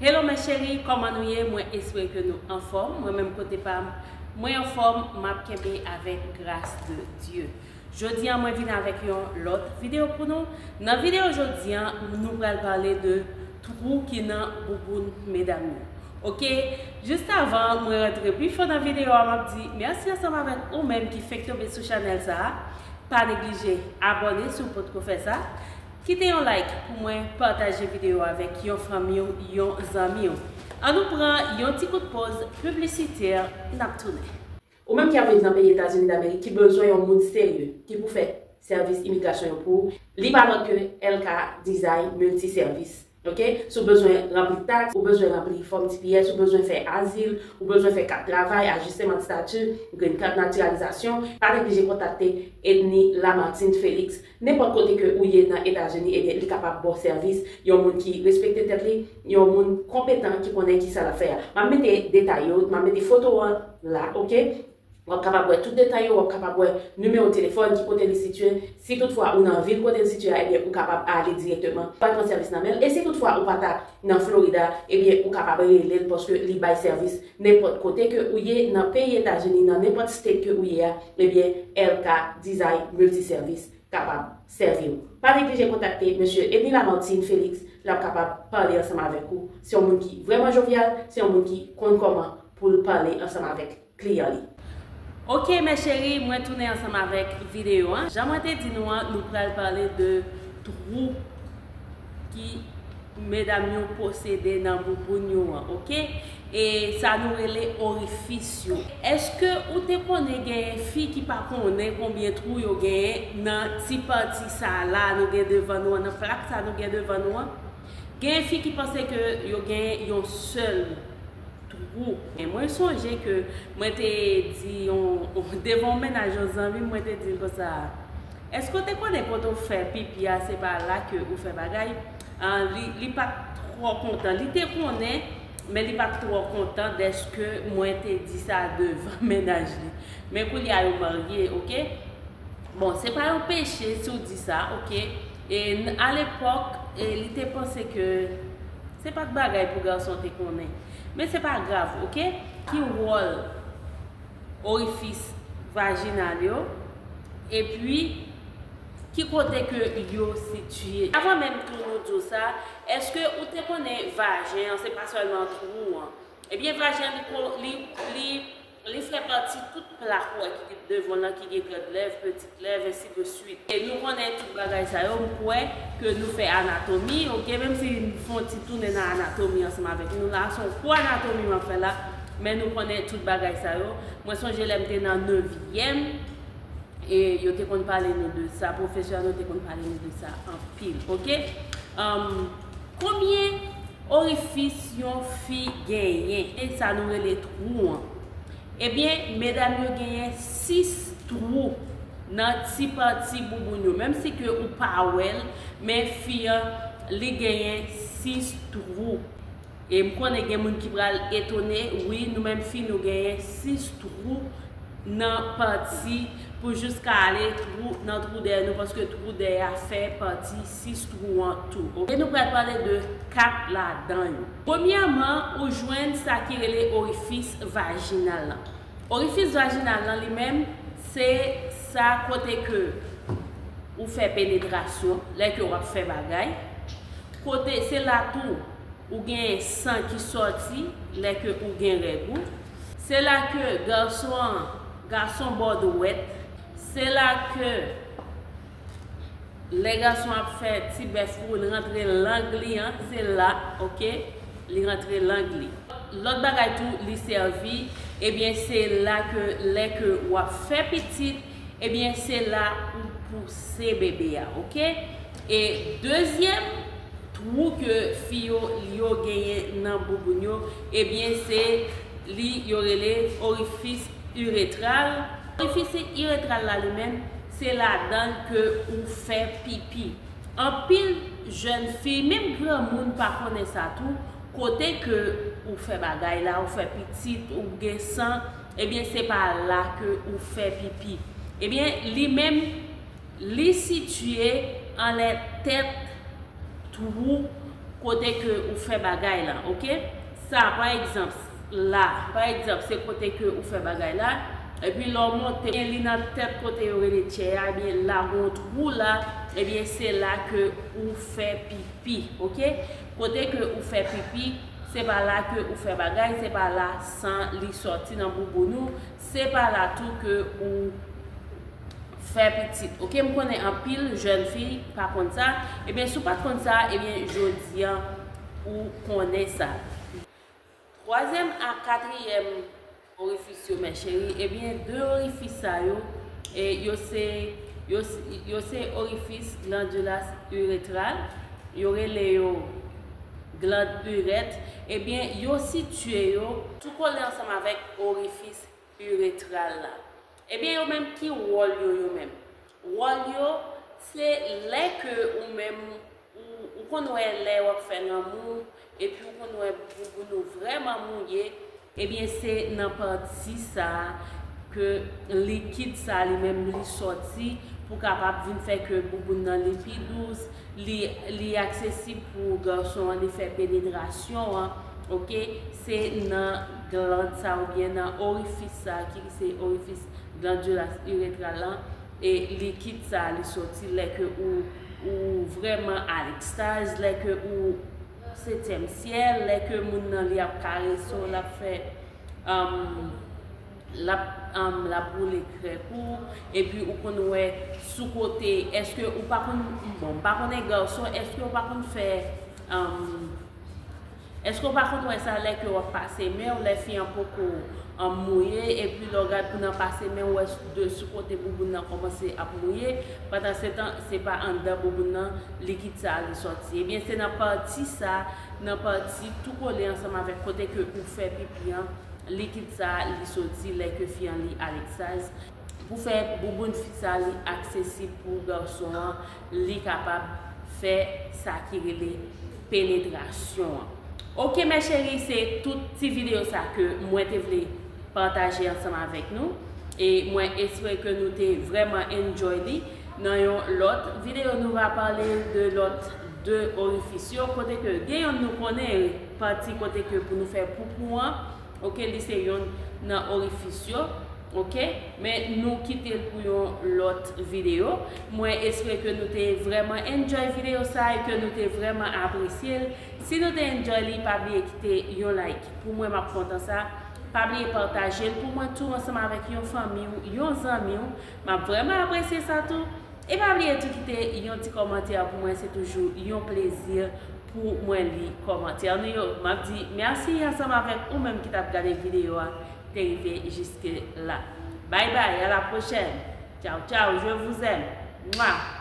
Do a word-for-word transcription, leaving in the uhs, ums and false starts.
Hello mes chéries, kòman nou ye? Mwen espere ke nou anfòm. Mwen menm kote pa m, mwen anfòm, m ap kenbe avèk gras de Dye. Jodi a mwen vin avèk yon lòt videyo pou nou. Nan videyo jodi a, nou pral pale de twou ki nan bouboun medam yo. Oke, jis avan mwen rantre pi fon nan videyo a, m ap di mèsi ansanm avèk ou menm ki fenk tonbe sou chanèl sa a. Pa neglije abòne si w potko fè sa. Kite yon like pou mwen, pataje videyo avèk yon fanmi w, yon zanmi w. Ann nou pran yon ti kout poz piblisitè, n ap tounen. Ou menm ki ap viv nan peyi Etazini Damerik ki bezwen yon moun serye ki pou fè sèvis imigrasyon yo pou ou, li pa lòt ke L K Design Multiservice. Oke? Si w bezwen ranpli taks, ou bezwen ranpli fòm T P S, ou bezwen fè azil, ou bezwen fè kat travay, ajisteman de stati, green card, natiralizasyon, pa neglije kontakte Edny Lamartine Félix. Nenpòt kote ke ou ye nan Etazini, ebyen, li kapab ba w sèvis. Yon moun ki respekte tèt li, yon moun konpetan ki konnen ki sa l ap fè a. M ap mete detay yo, m ap mete foto an la, oke? W ap kapab wè tout detay yo, w ap kapab wè nimewo telefòn, ki kote li sitiye. Si toutfwa ou nan vil kote li sitiye a, ebyen, ou kapab ale dirèkteman, pa pran sèvis nan men l. E si toutfwa ou pa ta nan Florida, ebyen, ou kapab rele l paske li bay sèvis nenpòt kote ke ou ye nan peyi Etazini, nan nenpòt state ke ou ye a, ebyen, L K Design Multiservice kapab sèvi w. Pa neglije kontakte mesye Edny Lamartine Félix, l ap kapab pale ansanm avèk ou. Se yon moun ki vrèman jovyal, se yon moun ki konn kòman pou l pale ansanm avèk kliyan li. Oke mes chéries, mwen tounen ansanm avèk videyo an. Jan mwen te di nou an, nou pral pale de twou ki medam yo posede nan bouboun yo an, oke? E sa nou rele orifis yo. Èske ou te konnen genyen fi ki pa konnen konbyen twou yo genyen nan ti pati sa la nou gen devan nou an, nan plak sa nou gen devan nou an? Genyen fi ki panse ke yo gen yon sèl twou. E mwen sonje ke mwen te di yon, devan yon mennaj yon zanmi m, mwen te di l konsa, èske w te konnen kote w fè pipi a, se pa la ke ou fè bagay? Ah, li, li pa t twò kontan. Li te konnen, men li pa t twò kontan dèske mwen te di sa devan mennaj li. Men koulye a yo marye, oke? Bon, se pa yon peche si w di sa, oke? E n-, alepòk, e li te panse ke se pa t bagay pou gason te konnen. Men se pa grav, oke? Ki wòl orifis vajinal yo? Epi, ki kote ke yo sitiye? Avan menm tou nou di w sa, èske ou te konnen vajen an se pa sèlman twou an? Ebyen, vajen an, li ko-, li, li, li fè pati tout plak ou wè ki devan lan, ki gen grand lèv, petit lèv, ensi de suite. E nou konnen tout bagay sa yo, m kwè ke nou fè anatomi, oke, menm si n fè yon ti tounen nan anatomi ansanm avèk nou la, se yon kou anatomi m ap fè la, men nou konnen tout bagay sa yo. Mwen sonje lè m te nan nevyèm, e yo te konn pale nou de sa, pwofesè nou te konn pale nou de sa anpil, oke? Anm, konbyen orifis yon fi genyen? E sa nou rele twou an. Ebyen, medam yo genyen sis twou nan ti pati bouboun yo. Menm si ke ou pa wè l, men fi an, li genyen sis twou. E m konnen gen moun ki pral etone, wi, nou menm fi, nou genyen sis twou nan pati pou jiska ale twou, nan twou dèyè nou, paske twou dèyè a fè pati sis twou an tou. Oke, nou pral pale de kat ladan yo. Premyèman, ou jwenn sa ki rele orifis vajinal lan. Orifis vajinal lan li menm, se sa kote ke ou fè penetrasyon, lè ke w ap fè bagay. Kote, se la tou ou gen san ki sòti lè ke ou gen règ ou. Se la ke gason an, gason ba w dwèt. Se la ke lè gason ap fè ti bèf pou l rantre lang li an, se la, oke, li rantre lang li. Lòt bagay tou, li sèvi, ebyen, se la ke lè ke w ap fè pitit, ebyen, se la ou pouse bebe a, oke? E dezyèm twou ke fi yo, yo genyen nan bouboun yo, ebyen, se li yo rele orifis iretral. Orifis iretral la, li menm, se ladan l ke ou fè pipi. Anpil jèn fi, menm granmoun pa konnen sa tou, kote ke ou fè bagay la, ou fè pitit, ou gen san, ebyen, se pa la ke ou fè pipi. Ebyen, li menm, li sitiye anlè tèt twou kote ke ou fè bagay la, oke? Sa, pa egzanp, la, pa egzanp, se kote ke ou fè bagay la, epi lè w monte, li nan tèt kote yo rele tchè a, ebyen, la gon twou la, ebyen, se la ke ou fè pipi, oke? Kote ke ou fè pipi, se pa la ke ou fè bagay, se pa la san li sòti nan bouboun ou, se pa la tou ke ou fè pitit, oke? M konnen anpil jèn fi pa konn sa. Ebyen, si w pa t konn sa, ebyen, jodi a, ou konnen sa. Twazyèm a katriyèm orifis yo, mè cheri, ebyen, de orifis sa yo, e yo se, yo, yo se orifis glandilas iretral, yo rele yo gland urèt, ebyen, yo sitiye yo tou kole ansanm avèk orifis iretral la. Ebyen, yo menm, ki wòl yo, yo menm? Wòl yo, se lè ke ou menm, ou, ou konn wè lè w ap fè lanmou, epi ou konn wè bouboun ou vrèman mouye, ebyen, se nan pati sa a ke likid sa a li menm li sòti pou kapab vin fè ke bouboun nan li pi dous, li, li aksesib pou gason an li fè penetrasyon an, oke? Se nan gland sa oubyen nan orifis sa ki se orifis glandilas iretral lan, e likid sa li sòti lè ke ou, ou vrèman a lekstaz, lè ke ou setyèm syèl, lè ke moun nan li ap karese w, l ap fè, um, l ap, um, l ap boule krèk ou, epi ou konn wè sou kote, èske ou pa konn, bon, m pa konnen gason, èske ou pa konn fè, um, èske ou pa konn wè sa lè ke w ap pase men w, lè fi an poko, um, mouye, epi lè w gad pou nan pase men w, wè de sou kote bouboun nan kòmanse ap mouye, pandan se tan, se pa anndan bouboun nan likid sa a li sòti. Ebyen, se nan pati sa a, nan pati tou kole ansanm avèk kote ke ou fè pipi an, likid sa a li soti lè ke fi an li a lekstaz, pou fè bouboun fi sa a li aksesib pou gason an, li kapab fè sa ki rele penetrasyon an. Oke, mè cheri, se tout ti videyo sa ke mwen te vle pataje ansanm avèk nou. E mwen espere ke nou te vrèman enjoy li. Nan yon lòt videyo, nou va pale de lòt de orifis yo, kote ke gen yonn nou konnen, pati kote ke pou nou fè poupou an, oke, li se yonn nan orifis yo, oke, men nou kite l pou yon lòt videyo. Mwen espere ke nou te vrèman enjoy videyo sa e ke nou te vrèman apresye l. Si nou te enjoy li, pa bliye kite yon like. Pou mwen, m ap kontan sa. Pa bliye pataje l pou mwen tou ansanm avèk yon fanmi w, yon zanmi w. M ap vrèman apresye sa tou. E pa bliye tou kite yon ti kòmantè pou mwen, se toujou yon plezi pou mwen li kòmantè nou yo. M ap di mèsi ansanm avèk ou menm ki t ap gade videyo a, te rive jiske la. Bye bye, à la prochaine. Ciao, ciao, je vous aime. Mwa.